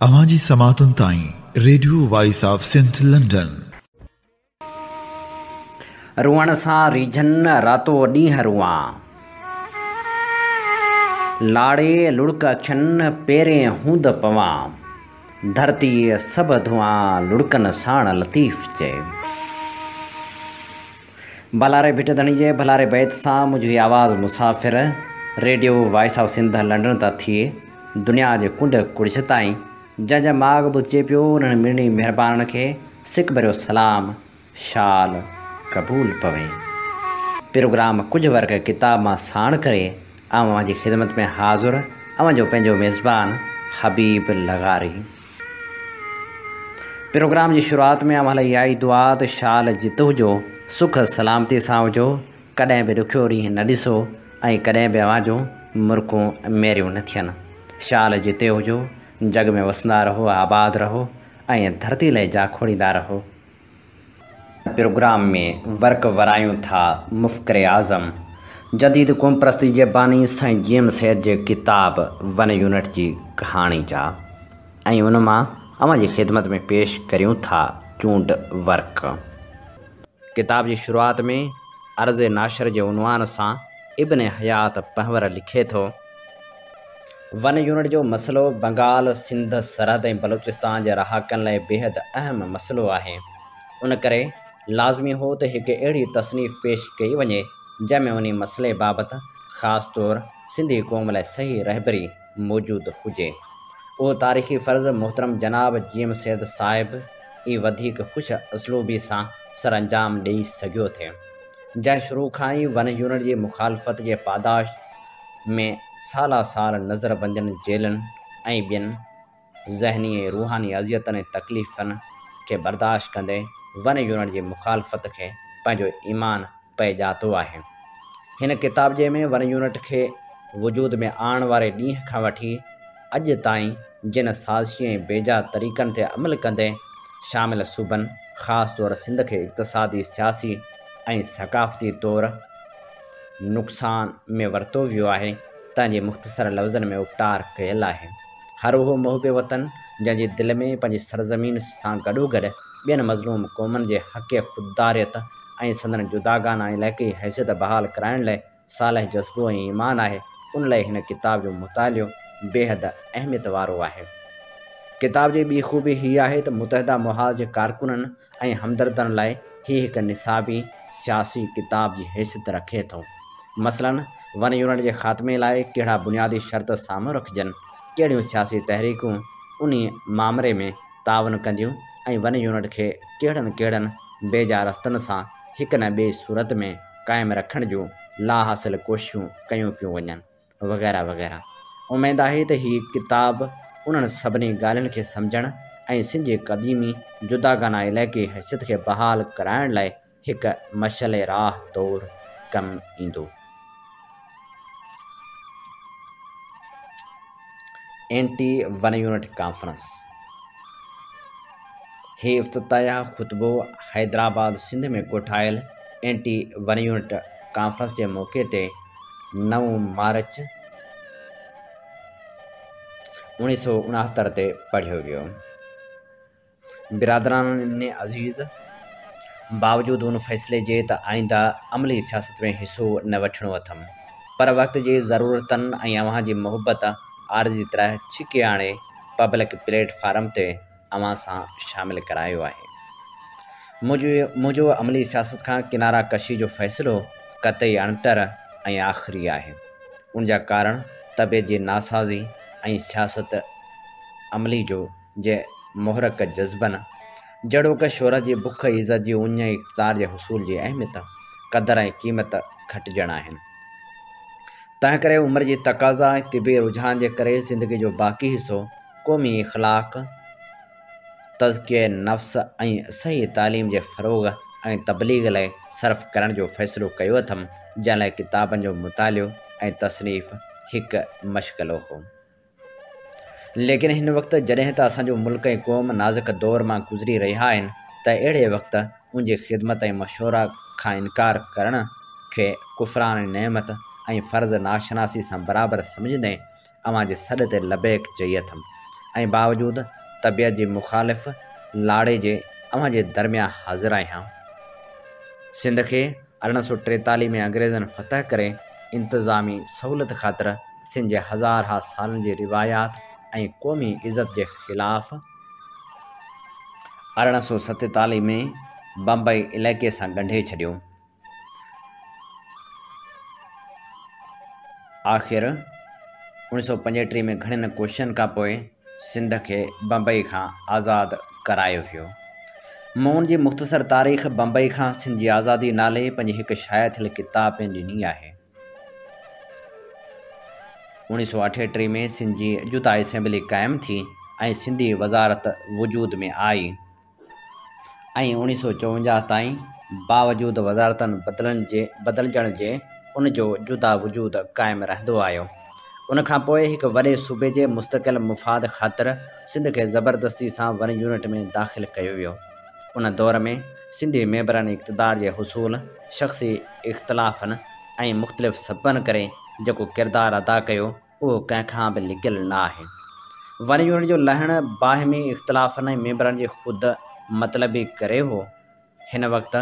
اوهان جي سماعتن تائين radio voice of Sindh London. روئڻ سان ريجهن راتو ڏينهن روئان. لاڙي لڙڪ اکين پيرين هوند پوان. ڌرتي سڀ ڌوئان لڙڪن ساڻ لطيف چئي. ڀلاري ڀٽ ڌڻي جي ڀلاري بيت سان منهنجو هي آواز مسافر radio voice of Sindh London تان ٿي دنيا جي ڪنڊ ڪڙڇ تائين جنهن جنهن ماڳ ٻڌجي پيو انهن مڙني مهربانن کي سڪ ڀريو سلام شال قبول پوي. پروگرام ڪجهه ورق ڪتاب مان ساڻ ڪري آئون اوهان جي خدمت ۾ حاضر اوهان جو پنهنجو ميزبان حبيب لغاري. پروگرام جي شروعات ۾ اوهان لاء اها ئي دعا ته شال جت هجو، سک سلامتي سان هجو، ڪڏهن به ڏکيو ڏينهن نه ڏسو ۽ ڪڏهن به اوهان جون مرڪون ميريون نه ٿين. شال جتي هجو، جڳ ۾ وسندا رهو، آباد رهو ۽ ڌرتي لئه جاکوڙيندا رهو. پروگرام ۾ ورق ورايون ٿا مفڪر اعظم، جديد قومپرستي جي باني سائين جي ايم سيد جي ڪتاب ون يونٽ جي ڪهاڻي جا ۽ ان مان اوهان جي خدمت ۾ پيش ڪريون ٿا چونڊ ورق. ڪتاب جي شروعات ۾ عرض ناشر جي عنوان سان ابن حيات پنهور لکي ٿو. ون يونٽ جو مسئلو بنگال، سنڌ، سرحد ۽ بلوچستان جي رهاڪن لاء بيحد اهم مسئلو آهي. ان ڪري لازمي هو ته هڪ اهڙي تصنيف پيش ڪئي وڃي، جنهن ۾ انهي مسئلي بابت خاص طور سنڌي قوم لاء صحيح رهبري موجود هجي. اهو تاريخي فرض محترم جناب جي ايم سيد صاحب ئي وڌيڪ خوش اسلوبي سان سرانجام ڏئي سگهيو ٿي، جنهن شروع کان ئي ون يونٽ جي مخالفت جي پاداش ۾ سالا سال نظربندين، جيلن ۽ ٻين ذهني ۽ روحاني اذيتن ۽ تڪليفن کي برداشت ڪندي ون يونٽ جي مخالفت کي پنهنجو ايمان پئي ڄاتو آهي. هن ڪتابچي ۾ ون يونٽ کي وجود ۾ آڻڻ واري ڏينهن کان وٺي اڄ تائين جن سازشي ۽ بيجا طريقن تي عمل ڪندي شامل صوبن خاص طور سنڌ کي اقتصادي، سياسي ۽ ثقافتي طور نقصان ۾ ورتو ويو آهي، تنهن جي مختصر لفظن ۾ اپٽار ڪيل آهي. هر اهو محب وطن جنهن جي دل ۾ پنهنجي سرزمين سان گڏوگڏ ٻين مظلوم قومن جي حق خودداريت ۽ سندن جداگانه علائقائي حيثيت بحال ڪرائڻ لئه صالح جذبو ۽ ايمان آهي، ان لئه هن ڪتاب جو مطالعو بيحد اهميت وارو آهي. ڪتاب جي ٻي خوبي هيء آهي ته متحده محاذ جي ڪارڪنن ۽ همدردن لاء هي هڪ نصابي سياسي ڪتاب جي حيثيت رکي ٿو. مثلاً ون يونٽ جي خاتمي لاء ڪهڙا بنيادي شرط سامهون رکجن، ڪهڙيون سياسي تحريڪون انهي مامري ۾ تعاون ڪنديون ۽ ون يونٽ کي ڪهڙن ڪهڙن بيجا رستن سان هڪ نه ٻئي صورت ۾ قائم رکڻ جون لاحاصل ڪوششون ڪيون پيون وڃن. وغيره وغيره. اميد آهي ته هي ڪتاب انهن سڀني ڳالهين کي سمجهڻ ۽ سنڌ جي قديمي جداگانه علائقي حيثيت کي بحال ڪرائڻ لاء هڪ مشعل راهه طور ڪم ايندو. اينٽي ون يونٽ ڪانفرنس، هي افتتاحيه خطبو حيدرآباد سنڌ ۾ ڪوٺايل اينٽي ون يونٽ ڪانفرنس جي موقعي تي نو مارچ 1969 تي پڙهيو ويو. برادران عزيز! باوجود ان فيصلي جي ته آئنده عملي سياست ۾ حصو نه وٺڻو اٿم، پر وقت جي ضرورتن ۽ اوهان جي محبت عارضي طرح ڇڪي آڻي پبلڪ پليٽ فارم تي اوهان سان شامل ڪرايو آهي. منهنجو عملي سياست کان ڪناره ڪشي جو فيصلو قطعي اڻٽر ۽ آخري آهي. ان جا ڪارڻ طبيعت جي ناسازي ۽ سياست عملي جو جي محرڪ جذبن جهڙوڪ شهرت جي بک، عزت جي اڃ ۽ اقتدار جي حصول جي اهميت، قدر ۽ قيمت گهٽجڻ آهن. تنهنڪري عمر جي تقاضا ۽ طبعي رجحان جي ڪري زندگي جو باقي حصو قومي اخلاق، تزڪيه نفس ۽ صحيح تعليم جي فروغ ۽ تبليغ لاء صرف ڪرڻ جو فيصلو ڪيو اٿم، جنهن لاء ڪتابن جو مطالعو ۽ تصنيف هڪ مشغلو هو. ليڪن هن وقت جڏهن ته اسان جو ملڪ ۽ قوم نازڪ دور مان گذري رهيا آهن ته اهڙي وقت ان جي خدمت ۽ مشوره کان انڪار ڪرڻ کي ڪفران نعمت ۽ فرض ناشناسي سان برابر سمجهندي اوهان جي سڏ تي لبيڪ چئي اٿم ۽ باوجود طبيعت جي مخالف لاڙي جي اوهان جي درميان حاضر آهيان. سنڌ کي 1843 ۾ انگريزن فتح ڪري انتظامي سهولت خاطر سنڌ جي هزارها سالن جي روايات ۽ قومي عزت جي خلاف 1847 ۾ بمبئي علائقي سان ڳنڍي ڇڏيو. آخر 1935 ۾ گهڻين ڪوششن کان پوء سنڌ کي بمبئي کان آزاد ڪرايو ويو. مون ان جي مختصر تاريخ بمبئي کان سنڌ جي آزادي نالي پنهنجي هڪ شايع ٿيل ڪتاب ۾ ڏني آهي. 1938 ۾ سنڌ جي جدا اسيمبلي قائم ٿي ۽ سنڌي وزارت وجود ۾ آئي. ۽ 1954 تائين باوجود وزارتن بدلجڻ جي ان جو جدا وجود قائم رهندو آيو. ان کان پوء هڪ وڏي صوبي جي مستقل مفاد خاطر سنڌ کي زبردستي سان ون يونٽ ۾ داخل ڪيو ويو. ان دور ۾ سنڌي ميمبرن اقتدار جي حصول، شخصي اختلافن ۽ مختلف سببن ڪري جيڪو ڪردار ادا ڪيو، اهو ڪنهن کان به لڪيل نه آهي. ون يونٽ جو لهڻ باهمي اختلافن ۽ ميمبرن جي خود مطلبي ڪري هو. هن وقت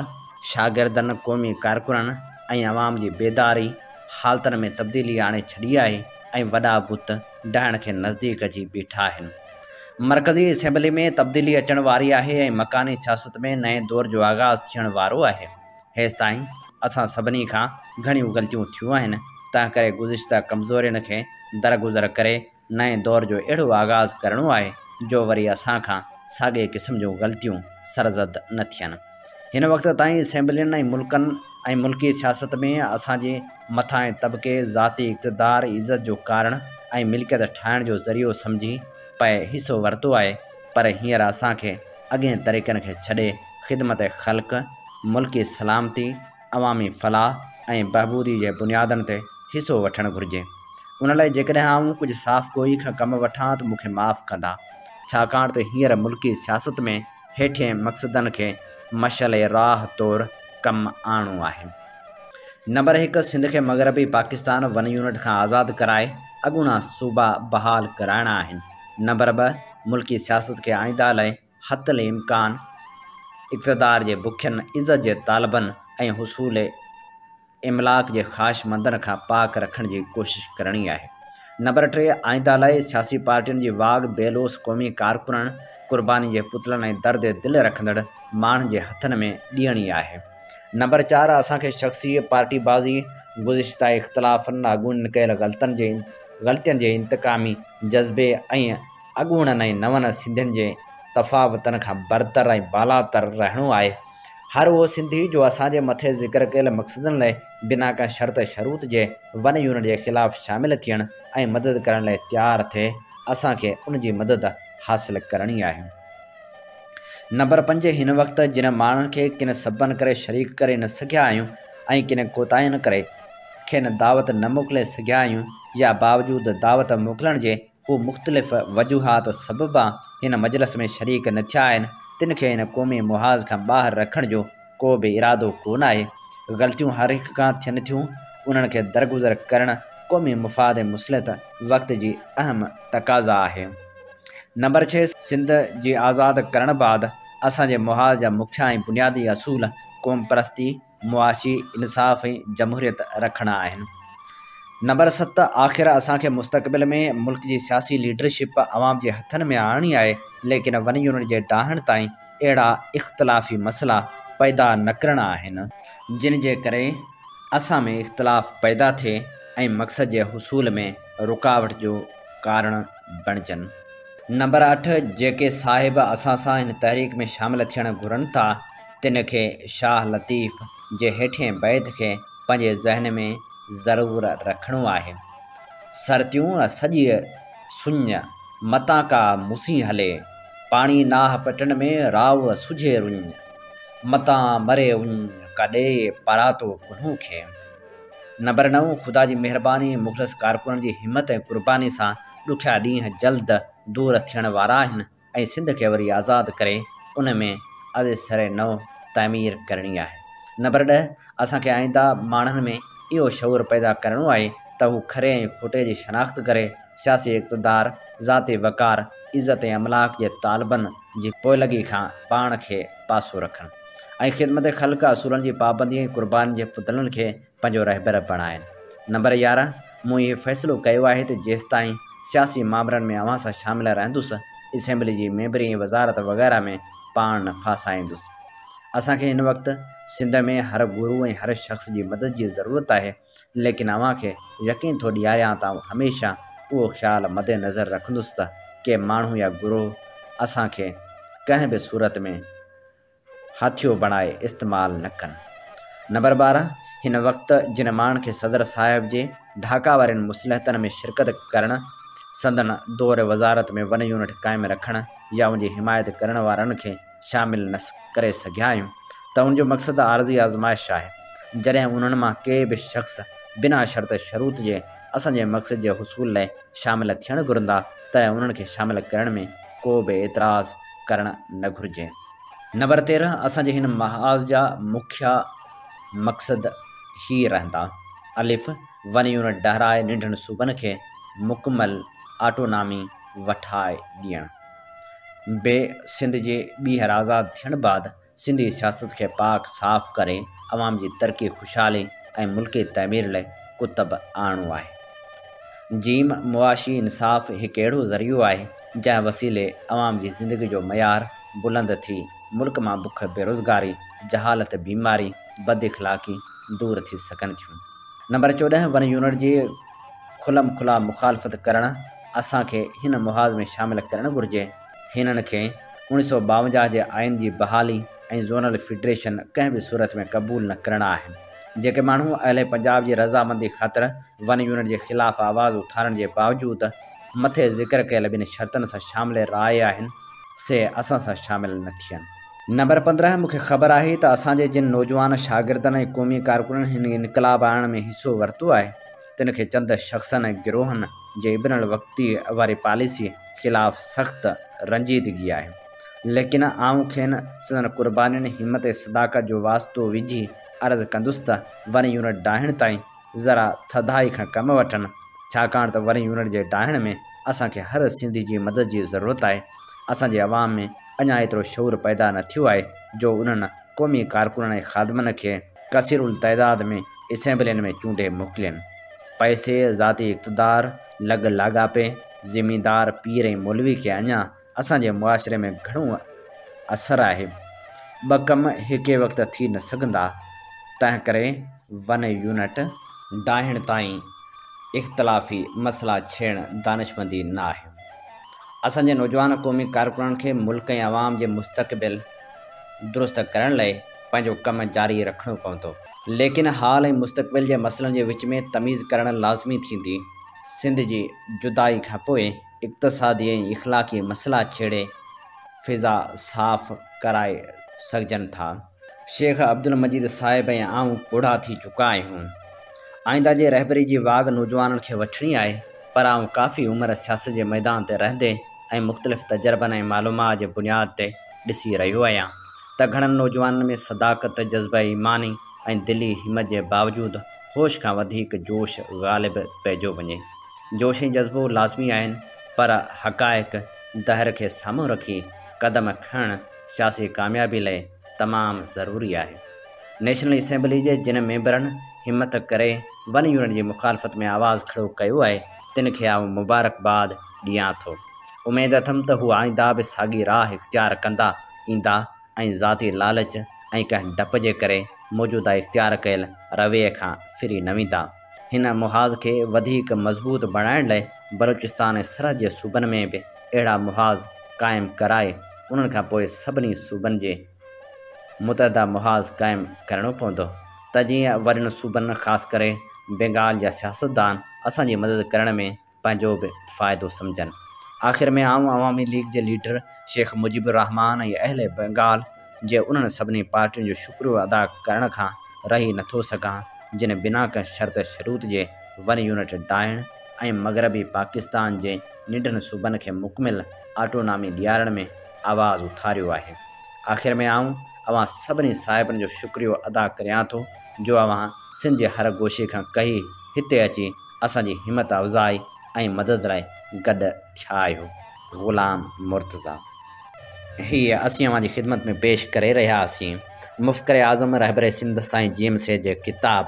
شاگردن، قومي ڪارڪنن ۽ عوام جي بيداري حالتن ۾ تبديلي آڻي ڇڏي آهي ۽ وڏا بت ڊهڻ کي نزديڪ اچي بيٺا آهن. مرڪزي اسيمبلي ۾ تبديلي اچڻ واري آهي ۽ مڪاني سياست ۾ نئين دور جو آغاز ٿيڻ وارو آهي. هيستائين اسان سڀني کان گهڻيون غلطيون ٿيون آهن، تنهنڪري گذشته ڪمزورين کي درگذر ڪري نئين دور جو اهڙو آغاز ڪرڻو آهي، جو وري اسان کان ساڳئي قسم جون غلطيون سرزد نه ٿين. هن وقت تائين اسيمبلين ۽ ملڪن ۽ ملڪي سياست ۾ اسان جي مٿانهين طبقي ذاتي اقتدار، عزت جو ڪارڻ ۽ ملڪيت ٺاهڻ جو ذريعو سمجهي پئي حصو ورتو آهي، پر هينئر اسان کي اڳين طريقن کي ڇڏي خدمت خلق، ملڪي سلامتي، عوامي فلاح ۽ بهبودي جي بنيادن تي حصو وٺڻ گهرجي. ان لاء جيڪڏهن آئون ڪجهه صاف گوئي کان ڪم وٺان ته مون کي معاف ڪندا، ڇاڪاڻ ته هينئر ملڪي سياست ۾ هيٺين مقصدن کي مشعل راهه طور ڪم آڻڻو آهي. نمبر هڪ، سنڌ کي مغربي پاڪستان ون يونٽ کان آزاد ڪرائي اڳوڻا صوبا بحال ڪرائڻا آهن. نمبر ٻه، ملڪي سياست کي آئنده لاء حتي الامڪان اقتدار جي بکين، عزت جي طالبن ۽ حصول املاڪ جي خواهشمندن کان پاڪ رکڻ جي ڪوشش ڪرڻي آهي. نمبر ٽي، آئنده لاء سياسي پارٽين جي واڳ بي لوث قومي ڪارڪنن، قرباني جي پتلن ۽ درد دل رکندڙ ماڻهن جي هٿن ۾ ڏيڻي آهي. نمبر چار، اسان کي شخصي پارٽي بازي، گذشته اختلافن، اڳوڻين ڪيل غلطين جي انتقامي جذبي ۽ اڳوڻن ۽ نون سنڌين جي تفاوتن کان برتر ۽ بالاتر رهڻو آهي. هر اهو سنڌي جو اسان جي مٿي ذڪر ڪيل مقصدن لاء بنا ڪنهن شرط شروط جي ون يونٽ جي خلاف شامل ٿيڻ ۽ مدد ڪرڻ لاء تيار ٿئي، اسان کي ان جي مدد حاصل ڪرڻي آهي. نمبر پنج، هن وقت جن ماڻهن کي ڪن سببن ڪري شريڪ ڪري نه سگهيا آهيون ۽ ڪن ڪوتاهين ڪري کين دعوت نه موڪلي سگهيا آهيون يا باوجود دعوت موڪلڻ جي هو مختلف وجوهات سببان هن مجلس ۾ شريڪ نه ٿيا آهن، تن کي هن قومي محاذ کان ٻاهر رکڻ جو ڪو به ارادو ڪو نه آهي. غلطيون هر هڪ کان ٿين ٿيون، انهن کي درگذر ڪرڻ قومي مفاد ۽ مصلحت وقت جي اهم تقاضا آهي. نمبر ڇهه، سنڌ جي آزاد ڪرڻ بعد اسان جي محاذ جا مکيه ۽ بنيادي اصول قومپرستي، معاشي انصاف ۽ جمهوريت رکڻا آهن. نمبر ست، آخر اسان کي مستقبل ۾ ملڪ جي سياسي ليڊرشپ عوام جي هٿن ۾ آڻڻي آهي، ليڪن ون يونٽ جي ڊاهڻ تائين اهڙا اختلافي مسئلا پيدا نه ڪرڻا آهن، جن جي ڪري اسان ۾ اختلاف پيدا ٿئي ۽ مقصد جي حصول ۾ رڪاوٽ جو ڪارڻ بڻجن. نمبر اٺ، جيڪي صاحب اسان سان هن تحريڪ ۾ شامل ٿيڻ گهرن ٿا، تن کي شاهه لطيف جي هيٺين بيت کي پنهنجي ذهن ۾ ضرور رکڻو آهي. سرتيون سڄيء سڃ، متان ڪا مسين هلي. پاڻي ناهه پٽن ۾، رائو سجهي رڃ. متان مري اڃ، ڪا ڏي پاراتو پنهون کي. نمبر نو، خدا جي مهرباني ۽ مخلص ڪارڪنن جي همت ۽ قرباني سان ڏکيا ڏينهن جلد دور ٿيڻ وارا آهن ۽ سنڌ کي وري آزاد ڪري ان ۾ از سر نو تعمير ڪرڻي آهي. نمبر ڏهه، اسان کي آئنده ماڻهن ۾ اهو شعور پيدا ڪرڻو آهي ته هو کري ۽ کوٽي جي شناخت ڪري سياسي اقتدار، ذاتي وقار، عزت ۽ املاڪ جي طالبن جي پوئلڳي کان پاڻ کي پاسو رکن ۽ خدمت خلق اصولن جي پابندي ۽ قربانين جي پتلن کي پنهنجو رهبر بڻائين. نمبر 11، مون اهو فيصلو ڪيو آهي ته جيستائين سياسي مامرن ۾ اوهان سان شامل رهندس، اسيمبلي جي ميمبري ۽ وزارت وغيره ۾ پاڻ نه ڦاسائيندس. اسان کي هن وقت سنڌ ۾ هر گروهه ۽ هر شخص جي مدد جي ضرورت آهي، ليڪن اوهان کي يقين ٿو ڏياريان ته آئون هميشه اهو خيال مد نظر رکندس ته ڪي ماڻهو يا گروهه اسان کي ڪنهن به صورت ۾ هاٿيو بڻائي استعمال نه ڪن. نمبر 12، هن وقت جن ماڻهن کي صدر صاحب جي ڍاڪا وارين مصلحتن ۾ شرڪت ڪرڻ، سندن دور وزارت ۾ ون يونٽ قائم رکڻ يا ان جي حمايت ڪرڻ وارن کي شامل نه ڪري سگهيا آهيون ته ان جو مقصد عارضي آزمائش آهي. جڏهن انهن مان ڪي به شخص بنا شرط شروط جي اسان جي مقصد جي حصول لئه شامل ٿيڻ گهرندا تڏهن انهن کي شامل ڪرڻ ۾ ڪو به اعتراض ڪرڻ نه گهرجي. نمبر 13، اسان جي هن محاذ جا مکيه مقصد هي رهندا. الف، ون يونٽ ڊهرائي ننڍن صوبن کي مڪمل آٽونامي وٺائي ڏيڻ. ب، سنڌ جي ٻيهر آزاد ٿيڻ بعد سنڌي سياست کي پاڪ صاف ڪري عوام جي ترقي خوشحالي ۽ ملڪي تعمير لئه ڪتب آڻڻو آهي. جيم، معاشي انصاف هڪ اهڙو ذريعو آهي جنهن وسيلي عوام جي زندگي جو معيار بلند ٿي ملڪ مان بک، بيروزگاري، جهالت، بيماري، بد اخلاقي دور ٿي سگهن ٿيون. نمبر 14، ون يونٽ جي کلم کلا مخالفت ڪرڻ اسان کي هن محاذ ۾ شامل ڪرڻ گهرجي. هنن کي 1952 جي آئين جي بحالي ۽ زونل فيڊريشن ڪنهن به صورت ۾ قبول نه ڪرڻا آهن. جيڪي ماڻهو اهل پنجاب جي رضامندي خاطر ون يونٽ جي خلاف آواز اٿارڻ جي باوجود مٿي ذڪر ڪيل ٻن شرطن سان شامل راء آهن، سي اسان سان شامل نه ٿين. نمبر 15، مون کي خبر آهي ته اسان جي جن نوجوان شاگردن ۽ قومي ڪارڪنن هن انقلاب آڻڻ ۾ حصو ورتو آهي، تن کي چند شخصن ۽ گروهن جي ابن الوقتيء واري پاليسيء خلاف سخت رنجيدگي آهي. ليڪن آئون کين سندن قربانين، همت ۽ صداقت جو واسطو وجهي عرض ڪندس ته ون يونٽ ڊاهڻ تائين ذرا ٿڌائي کان ڪم وٺن، ڇاڪاڻ ته ون يونٽ جي ڊاهڻ ۾ اسان کي هر سنڌي جي مدد جي ضرورت آهي. اسان جي عوام ۾ اڃا ايترو شعور پيدا نه ٿيو آهي جو انهن قومي ڪارڪنن ۽ خادمن کي ڪثير التعداد ۾ اسيمبلين ۾ چونڊي موڪلين. پئسي، ذاتي اقتدار، لڳ لاڳاپي، زميندار، پير ۽ مولوي کي اڃا اسان جي معاشري ۾ گهڻو اثر آهي. ٻه ڪم هڪ ئي وقت ٿي نه سگهندا، تنهنڪري ون يونٽ ڊاهڻ تائين اختلافي مسئلا ڇيڙڻ دانشمندي نه آهي. اسان جي نوجوان قومي ڪارڪنن کي ملڪ ۽ عوام جي مستقبل درست ڪرڻ لئه پنهنجو ڪم جاري رکڻو پوندو. ليڪن حال ۽ مستقبل جي مسئلن جي وچ ۾ تميز ڪرڻ لازمي ٿيندي. سنڌ جي جدائي کانپوء اقتصادي ۽ اخلاقي مسئلا ڇيڙي فضا صاف ڪرائي سگهجن ٿا. شيخ عبدالمجيد صاحب ۽ آئون پوڙها ٿي چڪا آهيون. آئنده جي رهبري جي واڳ نوجوانن کي وٺڻي آهي، پر آئون ڪافي عمر سياست جي ميدان تي رهندي ۽ مختلف تجربن ۽ معلومات جي بنياد تي ڏسي رهيو آهيان ته گهڻن نوجوانن ۾ صداقت، جذبه ايماني ۽ دلي همت جي باوجود هوش کان وڌيڪ جوش غالب پئجيو وڃي. جوش ۽ جذبو لازمي آهن، پر حقائق دهر کي سامهون رکي قدم کڻڻ سياسي ڪاميابي لئه تمام ضروري آهي. نيشنل اسيمبلي جي جن ميمبرن همت ڪري ون يونٽ جي مخالفت ۾ آواز کڙو ڪيو آهي، تن کي آئون مبارڪباد ڏيان ٿو. اميد اٿم ته هو آئنده به ساڳي راهه اختيار ڪندا ايندا ۽ ذاتي لالچ ۽ ڪنهن ڊپ جي ڪري موجوده اختيار ڪيل رويي کان ڦري نه ويندا. هن محاذ کي وڌيڪ مضبوط بڻائڻ لئه بلوچستان ۽ سرحد جي صوبن ۾ به اهڙا محاذ قائم ڪرائي انهن کان پوء سڀني صوبن جي متحده محاذ قائم ڪرڻو پوندو ته جيئن وڏن صوبن خاص ڪري بينگال جا سياستدان اسان جي مدد ڪرڻ ۾ پنهنجو به فائدو سمجهن. آخر ۾ آئون عوامي ليگ جي ليڊر شيخ مجيب الرحمان ۽ اهل بنگال جي انهن سڀني پارٽين جو شڪريو ادا ڪرڻ کان رهي نٿو سگهان جن بنا ڪنهن شرط شروط جي ون يونٽ ڊاهڻ ۽ مغربي پاڪستان جي ننڍن صوبن کي مڪمل آٽونامي ڏيارڻ ۾ آواز اٿاريو آهي. آخر ۾ آئون اوهان سڀني صاحبن جو شڪريو ادا ڪريان ٿو جو اوهان سنڌ جي هر گوشي کان ڪهي هتي اچي اسان جي همت افزائي ۽ مدد لاء گڏ ٿيا آهيو. غلام مرتضيٰ. هيء اسين اوهان جي خدمت ۾ پيش ڪري رهيا هئاسين مفڪر اعظم رهبر سنڌ سائين جي ايم سيد جي ڪتاب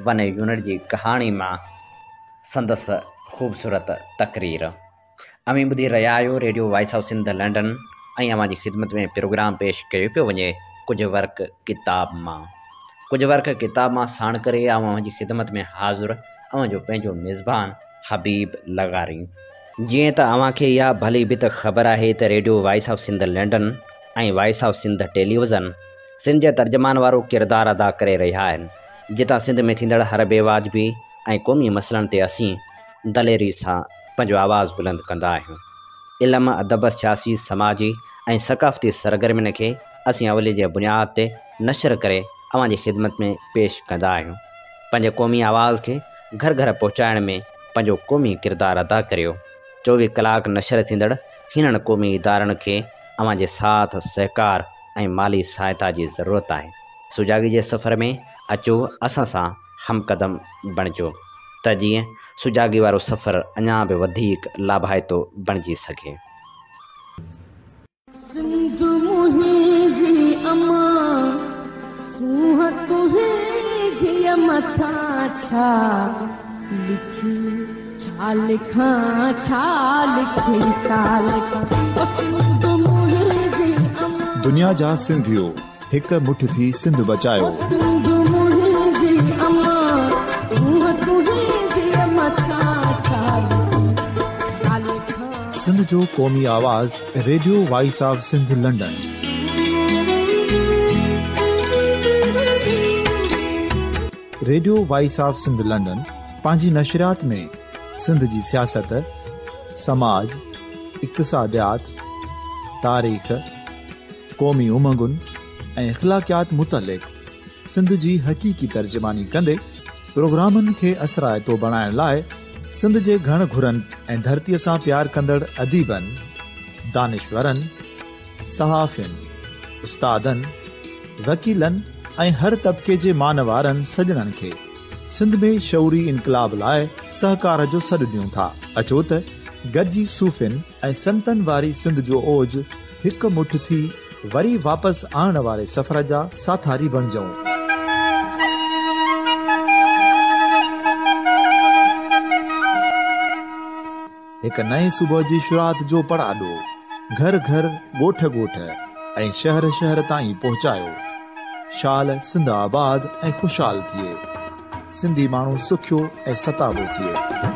ون يونٽ جي ڪهاڻي مان سندس خوبصورت تقرير. اوهين ٻڌي رهيا آهيو radio voice of Sindh London ۽ اوهان جي خدمت ۾ پروگرام پيش ڪيو پيو وڃي ڪجهه ورق ڪتاب مان. ڪجهه ورق ڪتاب مان ساڻ ڪري آئون اوهان جي خدمت ۾ حاضر اوهان جو پنهنجو ميزبان حبيب لغاري. جيئن ته اوهان کي اها ڀلي ڀت خبر آهي ته radio voice of Sindh London ۽ voice of Sindh television Sindh جي ترجمان وارو ڪردار ادا ڪري رهيا آهن جتان سنڌ ۾ ٿيندڙ هر بي واجبي ۽ قومي مسئلن تي اسين دليري سان پنهنجو آواز بلند ڪندا آهيون. علم، ادب، سياسي، سماجي ۽ ثقافتي سرگرمين کي اسين اولين جي بنياد تي نشر ڪري اوهان جي خدمت ۾ پيش ڪندا آهيون. پنهنجي قومي آواز کي گهر گهر پهچائڻ ۾ پنهنجو قومي ڪردار ادا ڪريو. 24 ڪلاڪ نشر ٿيندڙ هنن قومي ادارن کي اوهان جي ساٿ، سهڪار ۽ مالي سهائتا جي ضرورت آهي. سجاڳي جي سفر ۾ اچو اسان سان هم قدم بڻجو ته جيئن سجاڳي وارو سفر اڃا به وڌيڪ لاڀائتو بڻجي سگهي. سنڌ منهنجي امان، سونهن تنهنجي مٿان ڇا لکي ڇا لکان ڇا لکي ڇا لکان او سنڌ منهنجي امان. دنيا جا سنڌيو هڪ مٺ ٿي سنڌ بچايو. او سنڌ منهنجي امان، سونهن تنهنجي مٿان ڇا لکي ڇا لکان. سنڌ جو قومي آواز radio voice of Sindh London. Radio voice of Sindh London پنهنجي نشريات ۾ سنڌ جي سياست، سماج، اقتصاديات، تاريخ، قومي امنگن ۽ اخلاقيات متعلق سنڌ جي حقيقي ترجماني ڪندي پروگرامن کي اثرائتو بڻائڻ لاء سنڌ جي گهڻ گهرن ۽ ڌرتيء سان پيار ڪندڙ اديبن، دانشورن، صحافين، استادن، وڪيلن ۽ هر طبقي جي مانوارن سڄڻن کي سنڌ ۾ شعوري انقلاب لاء سهڪار جو سڏ ڏيون ٿا. اچو ته گڏجي صوفين ۽ سنتن واري سنڌ جو اوج هڪ مٺ ٿي وري واپس آڻڻ واري سفر جا ساٿاري بڻجون. هڪ نئين صبح جي شروعات جو پڙاڏو گهر گهر، ڳوٺ ڳوٺ ۽ شهر شهر تائين پهچايو. شال سنڌ آباد ۽ خوشحال ٿئي. سنڌي ماڻهو سکيو ۽ ستابو ٿئي.